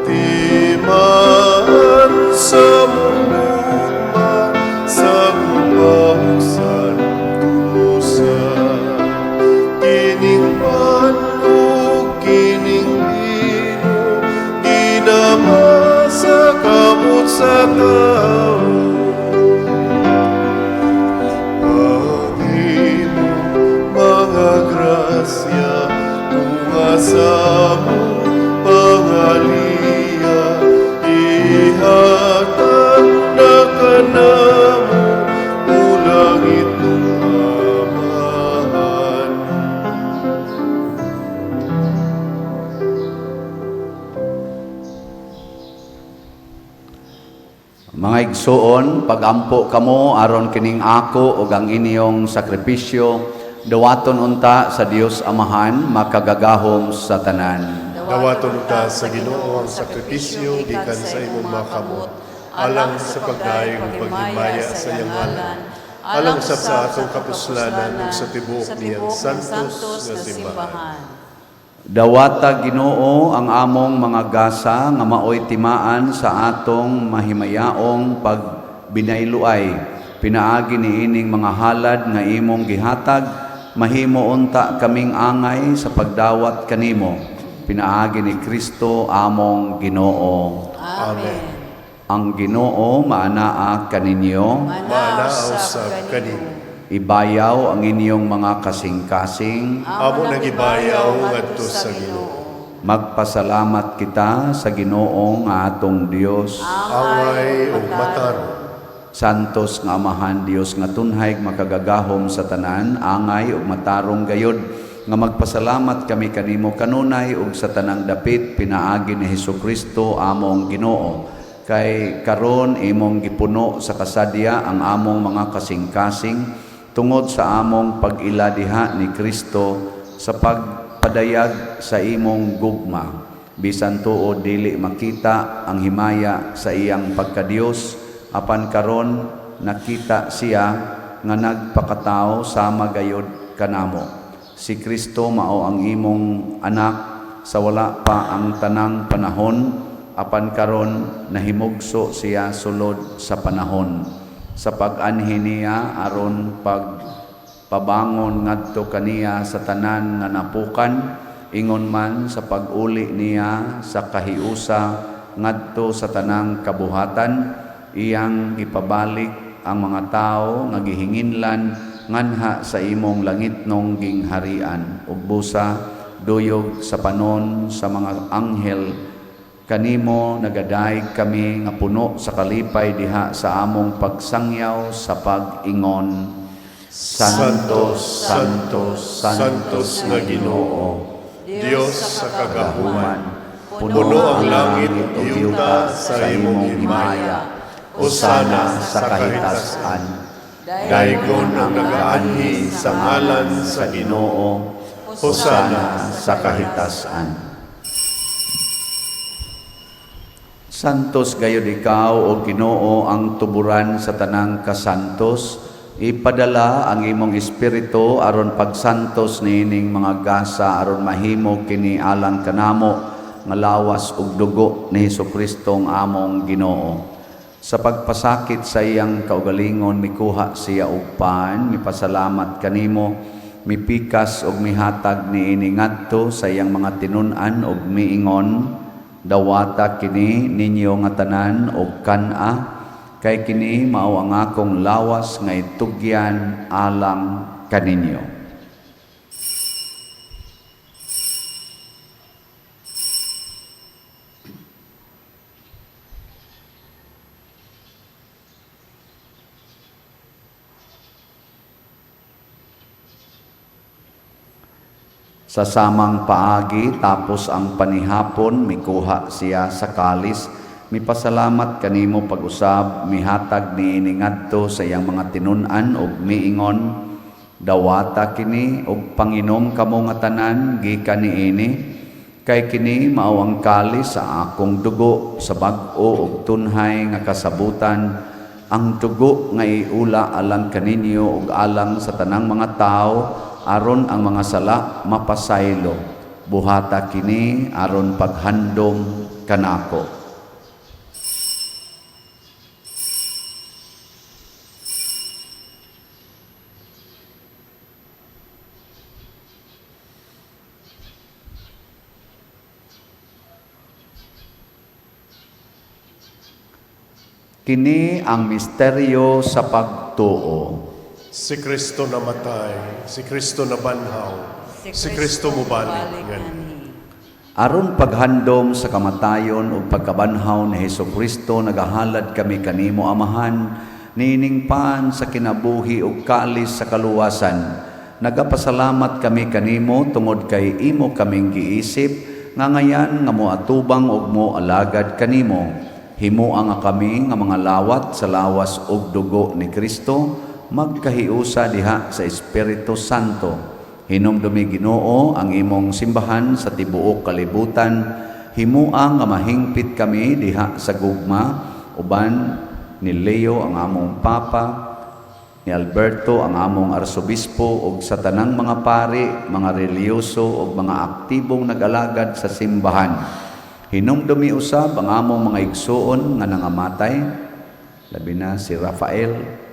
timaan sa mong sa gugma santusa. Kining pan ug kining bino. Kanamo, o langit nung Amahan. Mga igsuon, pagampo kamo aron kining ako ug ang inyong sakripisyo dawaton unta sa Dios Amahan makagagahom sa tanan. Dawaton unta sa Ginoo ang sakripisyo gikan sa imong mga kamot, alang sa pagdayeg ug paghimaya sa iyang ngalan, alang usab sa atong kapuslanan ug sa tibuok niyang santos nga simbahan. Dawata, Ginoo, ang among mga gasa nga maoy timaan sa atong mahimayaong pagbinayluay. Pinaagi niining mga halad nga imong gihatag, mahimo unta kaming angay sa pagdawat kanimo. Pinaagi ni Kristo among Ginoo. Amen. Ang Ginoo maanaa kaninyo. Maanaa usab kanimo. Ibayaw ang inyong mga kasing-kasing. Amo nagibayaw ngadto sa Ginoo. Magpasalamat kita sa Ginoo nga atong Dios. Angay ug matarong. Santos nga Amahan, Dios nga tunhay makagagahom sa tanan, angay ug matarong gayod nga magpasalamat kami kanimo kanunay ug sa tanang dapit pinaagi ni Hesukristo among Ginoo. Kay karon imong gipuno sa kasadya ang among mga kasing-kasing tungod sa among pag-ila diha ni Kristo sa pagpadayag sa imong gugma. Bisan tuod dili makita ang himaya sa iyang pagkadiyos, apan karon nakita siya nga nagpakatao sama gayod kanamo. Si Kristo mao ang imong anak sa wala pa ang tanang panahon, apan karon nahimugso siya sulod sa panahon. Sa pag-anhi niya aron pagpabangon ngadto kaniya sa tanan nga napukan, ingon man sa pag-uli niya sa kahiusa ngadto sa tanang kabuhatan, iyang gipabalik ang mga tawo nga gihinginlan nganha sa imong langitnong gingharian. Ug busa duyog sa panon sa mga anghel kanimo nagadayeg kami nga puno sa kalipay diha sa among pagsangyaw sa pag-ingon: Santos, Santos, Santos nga Ginoo, Dios sa kagahuman, puno ang langit ug yuta sa imong himaya. Hosana sa kahitasan. Daygon ang nagaanhi sa ngalan sa Ginoo. Hosana sa kahitasan. Santos gayud ikaw, o Ginoo, ang tuburan sa tanang kasantos. Ipadala ang imong espiritu aron pagsantos niining mga gasa aron mahimo kini alang kanamo nga lawas ug dugo ni Hesukristo ang among Ginoo. Sa pagpasakit sa iyang kaugalingon, mikuha siya og pan, mipasalamat kanimo, mipikas ug mihatag niini ngadto sa iyang mga tinun-an ug miingon: "Dawata kini ninyo nga tanan og kan-a, kay kini mao ang akong lawas nga itugyan alang kaninyo." Sa samang paagi, tapos ang panihapon, mikuha siya sa kalis, mipasalamat kanimo pag-usab, mihatag niini ngadto sa iyang mga tinun-an ug miingon: "Dawata kini ug panginom kamo nga tanan gikan niini, kay kini mao ang kalis sa akong dugo sa bag-o ug tunhay nga kasabutan, ang dugo nga iula alang kaninyo ug alang sa tanang mga tawo aron ang mga sala mapasaylo. Buhata kini aron paghandom kanako." Kini ang misteryo sa pagtuo. Si Kristo namatay, si Kristo nabanhaw, si Kristo mubalik nganhi. Aron paghandom sa kamatayon ug pagkabanhaw ni Hesus Kristo, nagahalad kami kanimo, Amahan, niining pan sa kinabuhi ug kalis sa kaluwasan. Nagapasalamat kami kanimo tungod kay imo kaming giisip nga ngayan nga moatubang ug moalagad kanimo. Himoa nga kami nga mga lawat sa lawas ug dugo ni Kristo magkahiusa diha sa Espiritu Santo. Hinumdumi, Ginoo, ang imong simbahan sa tibuok kalibutan. Himoa nga mahingpit kami diha sa gugma uban ni Leo ang among Papa, ni Alberto ang among arsobispo ug sa tanang mga pari, mga relihiyoso ug mga aktibong nag-alagad sa simbahan. Hinumdumi usab ang among mga igsuon nga nangamatay, labi na si Rafael.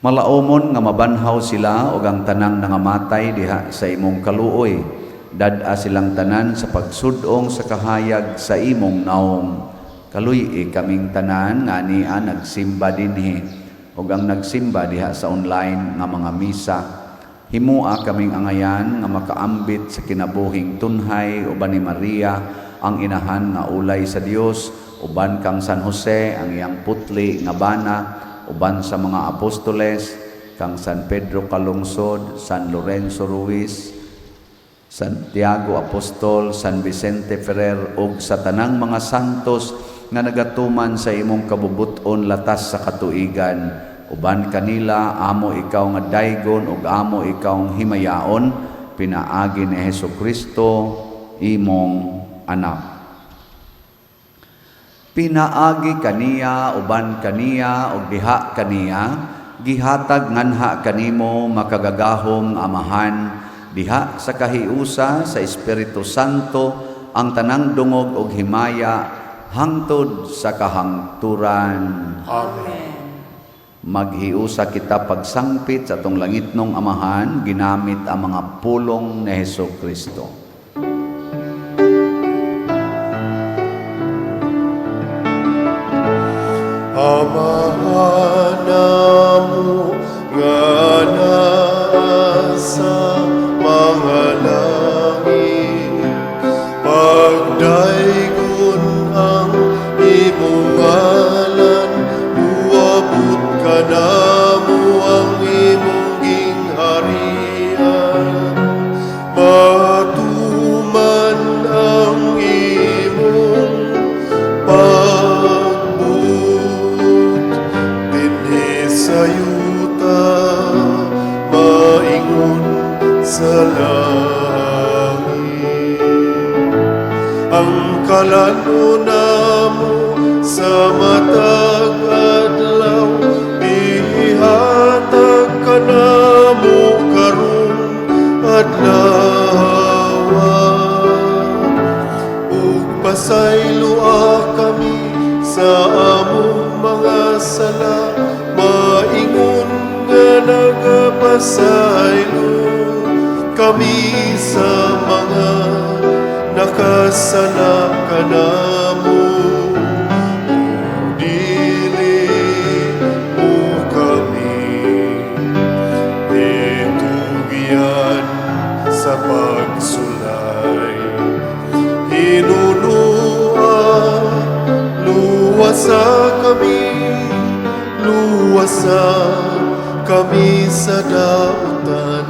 Malaumon nga mabanhaw sila ug ang tanang nangamatay diha sa imong kaluoy. Dad-a silang tanan sa pagsud-ong sa kahayag sa imong naong. Kaluy-i kaming tanan nga ania nagsimba dinhi ug ang nagsimba diha sa online nga mga misa. Himoa kaming angayan nga makaambit sa kinabuhing tunhay uban ni Maria ang inahan nga ulay sa Dios, uban kang San Jose ang iyang putli nga bana, uban sa mga apostoles, kang San Pedro Calungsod, San Lorenzo Ruiz, Santiago Apostol, San Vicente Ferrer ug sa tanang mga santos nga nagatuman sa imong kabubut-on latas sa katuigan. Uban kanila amo ikaw nga daygon ug amo ikaw himayaon pinaagi ni Hesus Kristo, imong anak. Pinaagi kaniya, uban kaniya ug diha kaniya, gihatag nganha kanimo, makagagahom Amahan, diha sa kahiusa sa Espiritu Santo, ang tanang dungog ug himaya hangtod sa kahangturan. Amen. Maghiusa kita pagsangpit sa atong langitnong Amahan ginamit ang mga pulong ni Hesus Kristo. Amahan namo nga naa sa mga langit, pagdaygon ang imong ngalan, muabot kanamo ang imong gingharian, matuman ang imong pagbuot dinhi sa yuta maingon sa langit. Ang kalan-on namo sa matag adlaw ihatag kanamo karong adlaw, ug pasayloa kami sa among mga sala maingon nga nagapasaylo kami sa mga nakasala kanamo. Dili mo kami itugyan sa pagsulay. Hinunua, luwasa kami, luwasa kami sa dautan.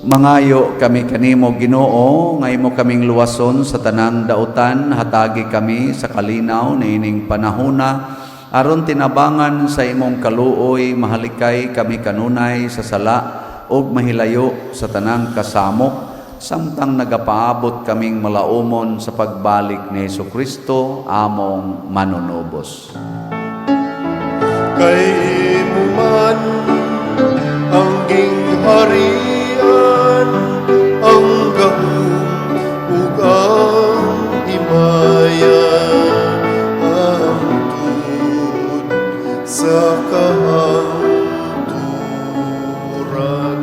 Mangayo kami kanimo, Ginoo, nga imo kaming luwason sa tanang dautan, hatagi kami sa kalinaw niining panahona aron tinabangan sa imong kaluoy mahalikay kami kanunay sa sala ug mahilayo sa tanang kasamok samtang nagapaabot kaming malaumon sa pagbalik ni Hesus Kristo among manunubos. Kay imo man ang gingharian, ang gahom ug ang himaya hangtod sa kahangturan.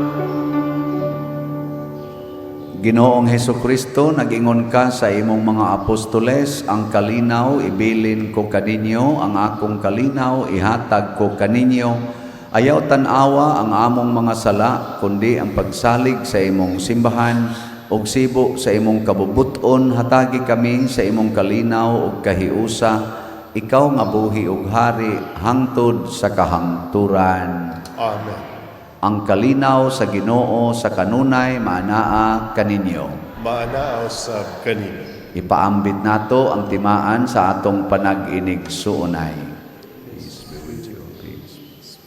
Ginoong Hesus Kristo, nag-ingon ka sa imong mga apostoles, "Ang kalinaw ibilin ko kaninyo, ang akong kalinaw ihatag ko kaninyo." Ayaw tan-awa ang among mga sala, kundi ang pagsalig sa imong simbahan. Ug sibo sa imong kabubut-on, hatagi kami sa imong kalinaw ug kahiusa, ikaw nga buhi ug hari hangtod sa kahangturan. Amen. Ang kalinaw sa Ginoo sa kanunay maanaa kaninyo. Maanaa usab kanimo. Ipaambit nato ang timaan sa atong panag-inigsuonay. Peace be with you. Peace.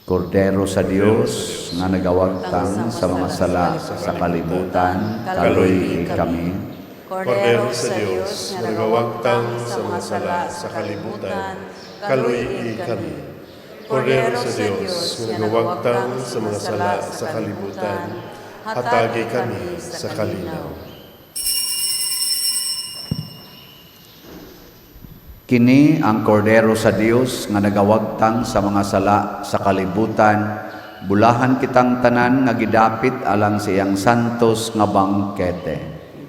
Kordero sa Dios nga nagawagtang sa mga sala sa kalibutan, kaluy kami. Kordero sa Dios nga nagawagtang sa mga sala sa kalibutan, kaluy kami. Kordero sa Dios nga nagawagtang sa mga sala sa kalibutan, hatagi kami sa kalinaw. Kini ang kordero sa Dios nga nagawagtang sa mga sala sa kalibutan. Bulahan kitang tanan nga gidapit alang sa iyang santos nga bangkete.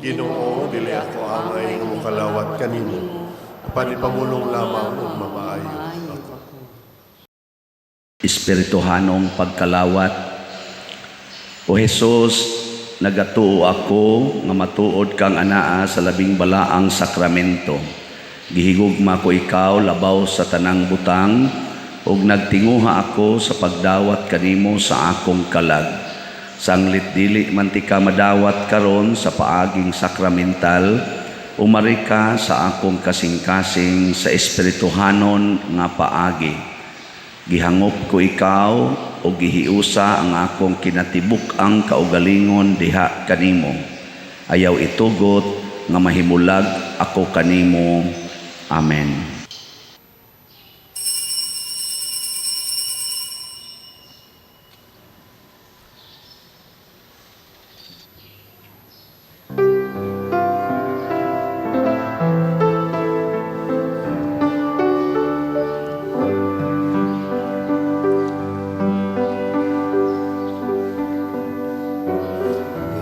Ginoo, dili ako angay nga mokalawat kanimo. Apan ipamulong lamang ug mamaayo ako. Espirituhanong pagkalawat. O Hesus, nagatuo ako nga matuod kang anaa sa labing balaang sakramento. Gihigugma ko ikaw labaw sa tanang butang ug nagtinguha ako sa pagdawat kanimo sa akong kalag. Sanglit dili man tika madawat karon sa paaging sakramental, umari ka sa akong kasing-kasing sa espirituhanon nga paagi. Gihangop ko ikaw o gihiusa ang akong kinatibuk-ang kaugalingon diha kanimo. Ayaw itugot nga mahimulag ako kanimo. Amen.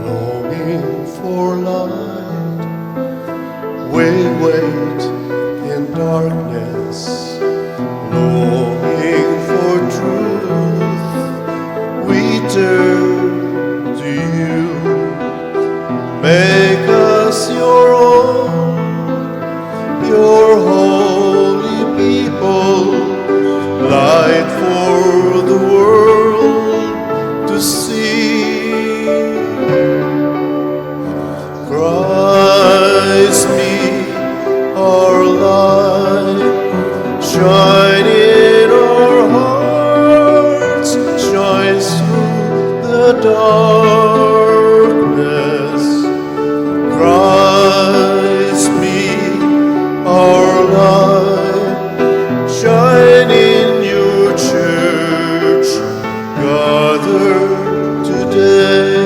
Longing for light, we wait in darkness. Longing for truth, we turn to you. Make us your own, your holy people, light for the world to see. Christ be our light, shine in our hearts, shines through the darkness. Christ be our light, shine in your church, gathered today.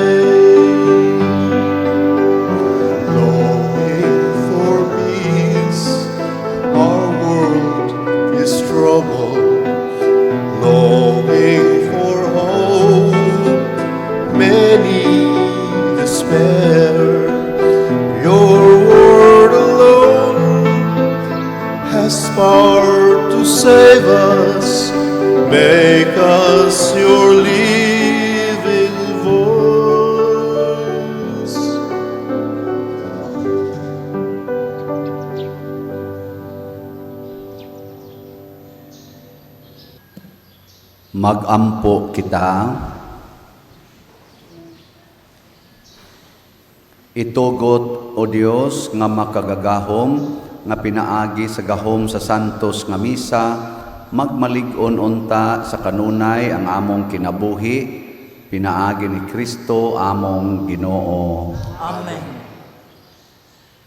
Longing for peace, our world is troubled. Longing for hope, many despair. Your word alone has power to save us. Make us your living voice. Magampo kita. Itugot, O Dios, nga makagagahom, nga pinaagi sa gahom sa santos nga misa, magmalig-on unta sa kanunay ang among kinabuhi, pinaagi ni Kristo among Ginoo. Amen.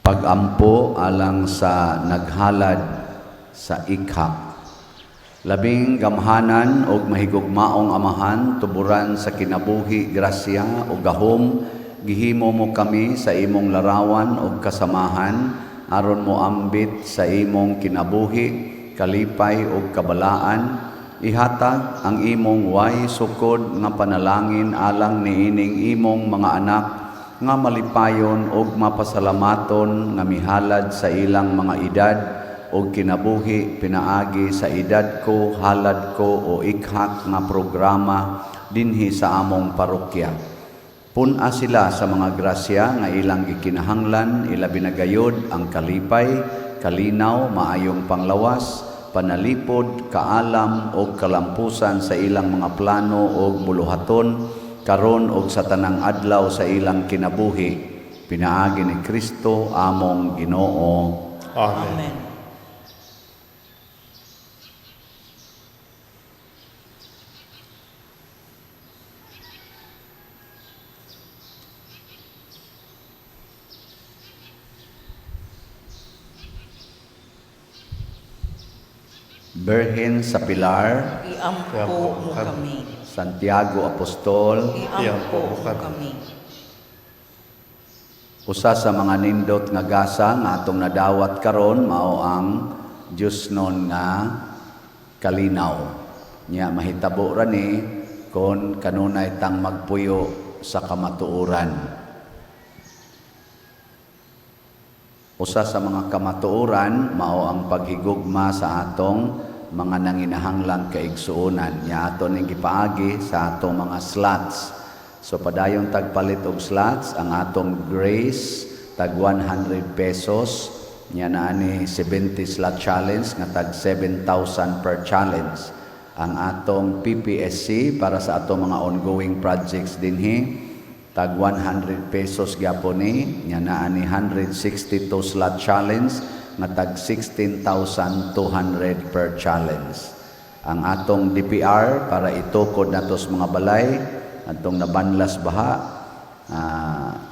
Pagampo alang sa naghalad sa ikhak. Labing gamhanan og mahigugmaong Amahan, tuburan sa kinabuhi, grasya o gahom, gihimo mo kami sa imong larawan og kasamahan, aron mo ambit sa imong kinabuhi, kalipay og kabalaan, ihatag ang imong way sukod nga panalangin alang niining imong mga anak nga malipayon og mapasalamaton nga mihalad sa ilang mga edad og kinabuhi pinaagi sa Edad Ko, Halad Ko o ikhak nga programa dinhi sa among parokya. Pun-a sila sa mga grasya nga ilang gikinahanglan, ilabi na gayod ang kalipay, kalinaw, maayong panglawas, panalipod, kaalam og kalampusan sa ilang mga plano og buluhaton karon og sa tanang adlaw sa ilang kinabuhi, pinaagi ni Kristo among Ginoo. Amen. Amen. Birhen sa Pilar, Iampo mo kami. Santiago Apostol, Iampo mo kami. Usa sa mga nindot nga gasa nga atong nadawat karon mao ang Diyosnon nga kalinaw. Nya mahitabo ra ni kon kanunay tang magpuyo sa kamatuoran. Usa sa mga kamatuoran mao ang paghigugma sa atong mga nanginahanglang kaigsuonan. Nya ato ning gipaagi sa atong mga slots. So padayon tagpalit og slots ang atong grace tag 100 pesos, nya naa ni 70 slot challenge nga tag 7,000 per challenge. Ang atong PPSC para sa atong mga ongoing projects dinhi tag 100 pesos gyapon ni, nya naa ni 162 slot challenge nga tag 16,200 per challenge. Ang atong DPR para itukod nato sa mga balay atong nabanlas baha,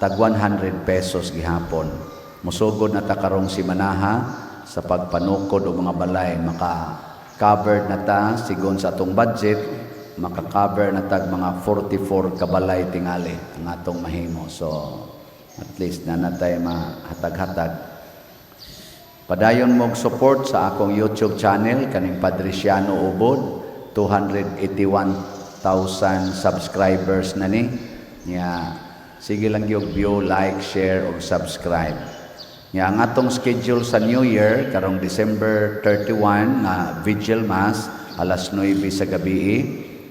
tag 100 pesos gihapon. Musugod na ta karong simanaha sa pagpanukod og mga balay, maka covered na ta sigon sa atong budget, maka-cover na tag mga 44 kabalay tingali ang atong mahimo. So at least na natay mahatag-hatag. Padayon mong support sa akong YouTube channel kaning Padriciano Ubod, 281,000 subscribers na ni. Nya sige lang gyud view, like, share ug subscribe. Nya ang atong schedule sa New Year karong December 31 nga Vigil Mass alas 9 sa gabi.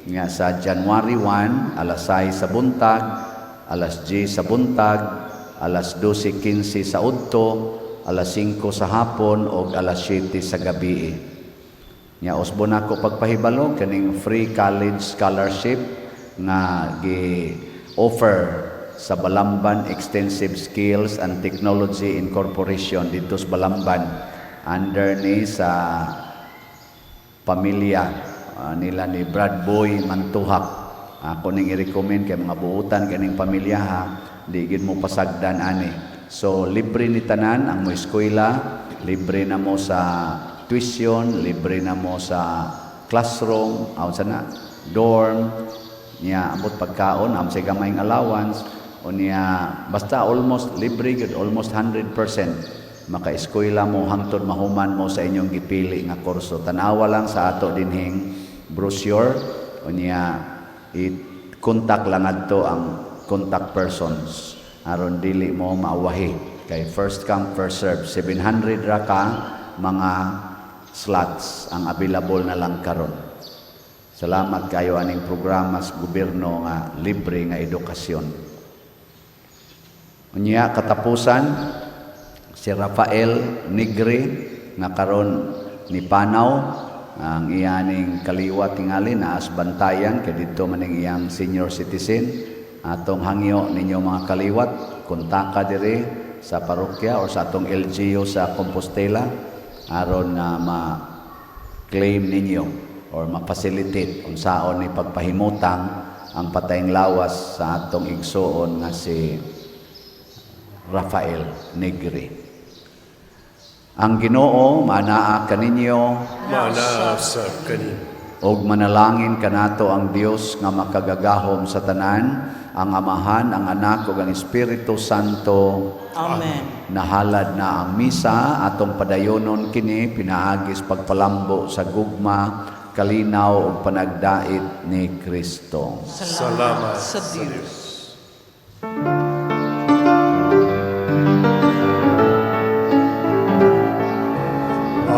Nga sa January 1 alas 6 sa buntag, alas 10 sa buntag, alas 12:15 sa udto, alas 5 sa hapon og alas 7 sa gabi. Nya usbon nako pagpahibalo kaning free college scholarship nga gi-offer sa Balamban Extensive Skills and Technology Incorporation didto sa Balamban, under ni sa pamilya nila ni Brad Boy Mantuhak. Ako ning i-recommend kay mga buutan kaning pamilya ha, di gid mo pasagdan ani. So libre ni tanan ang mo eskwela, libre na mo sa tuition, libre na mo sa classroom, aw sa na dorm, niya ambot pagkaon, am sa gamayng allowance, o niya basta almost libre gyud, almost 100% maka-eskwela mo hangtod mahuman mo sa inyong gipili nga kurso. Tanawa lang sa ato dinhing brochure, o niya i-contact lang adto ang contact persons aron dili mo maawahi kay first come first serve. 700 ra ka mga slots ang available na lang karon. Salamat kayo aning programa sa gobyerno nga libre nga edukasyon. Unya katapusan, si Rafael Nigri nga karon ni panaw ang iyaning kaliwa tingali naas Bantayan kay didto maning iyang senior citizen. Atong hangyo ninyo mga kaliwat, kontaka diri sa parokya or sa atong LGU sa Compostela aron nga ma-claim ninyo or ma-facilitate unsaon ni pagpahimutang ang patayng lawas sa atong igsuon nga si Rafael Negri. Ang Ginoo maanaa kaninyo. Maanaa sa kanin. Ug manalangin kanato ang Dios nga makagagahom sa tanan, ang Amahan, ang Anak ug ang Espiritu Santo. Amen. Nahalad na ang misa, atong padayonon kini pinaagi sa pagpalambo sa gugma, kalinaw ug panagdait ni Kristo. Salamat sa sa Dios. Dios.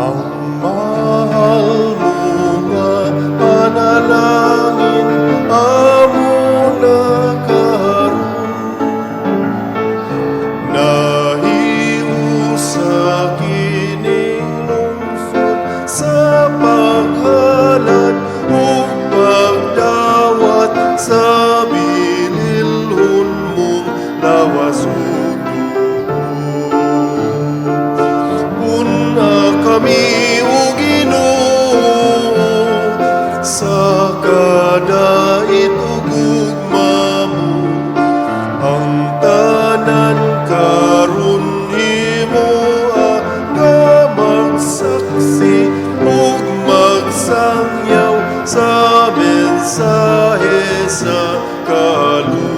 Ang mahal mo nga panalangin amo na karon. Mensahe sa kaluwasan.